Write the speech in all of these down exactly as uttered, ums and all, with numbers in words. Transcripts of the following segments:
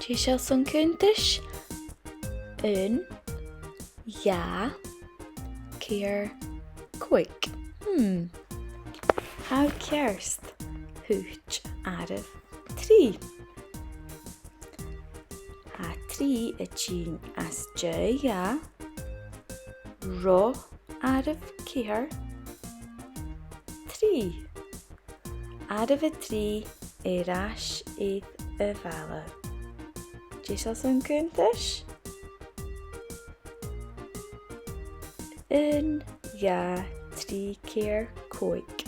Deiseil son cunntais? Aon, dhà, ceithir, còig. Hmm. Tha thu ceart. Thuit àireamh trì. Tha trì a' tighinn às dèidh dhà, ro àireamh ceithir, trì. Àireamh a trì air ais air a' bhalla. Deiseil son cunntais? Aon, dhà, trì, ceithir, còig.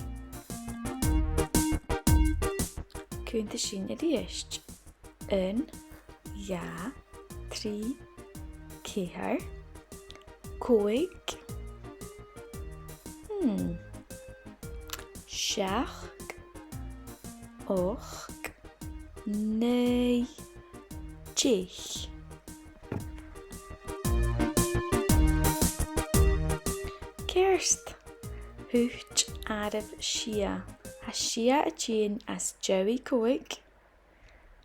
Cunntaidh sinn a-rithist. Aon, dhà, trì, ceithir, còig. Hmm. Seachd, ochd, naoi, deich. Ceart. Thuit àireamh sia. Tha sia a' tighinn às dèidh còig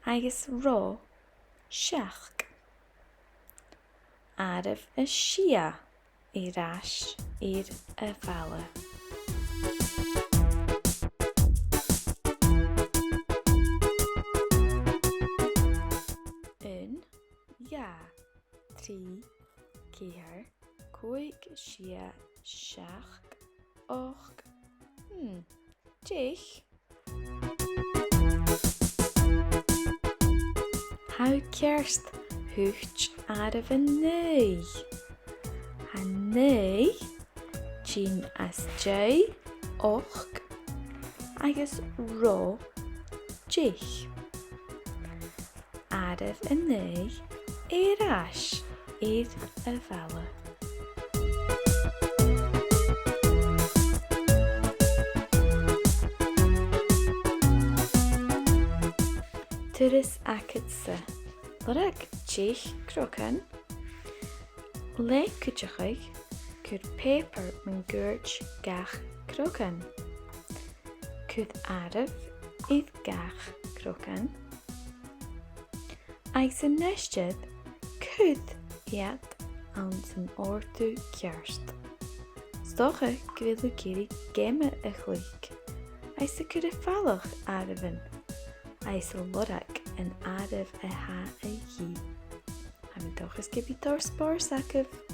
agus ro seachd. Àireamh a sia air ais air a' bhalla. Aon, dhà, trì, ceithir, còig, sia, seachd, ochd, hmm, deich. Tha thu ceart. Thuit àireamh a naoi. Tha naoi a' tighinn às dèidh ochd agus ro deich. Àireamh a naoi air ais air a' bhalla. Turas agadsa. Lorg deich crogais. Le cuideachadh, cuir pàipear mun cuairt gach crogan. Cuir àireamh air gach crogan. Agus a-nis, cuir iad anns an òrdugh cheart. 'S dòcha gu bheil thu ag iarraidh geama a chluich, agus a' cur am falach àireamhan, agus a' lorg an àireamh a tha a dhìth. Tha mi an dòchas gum bi tòrr spòrs agaibh.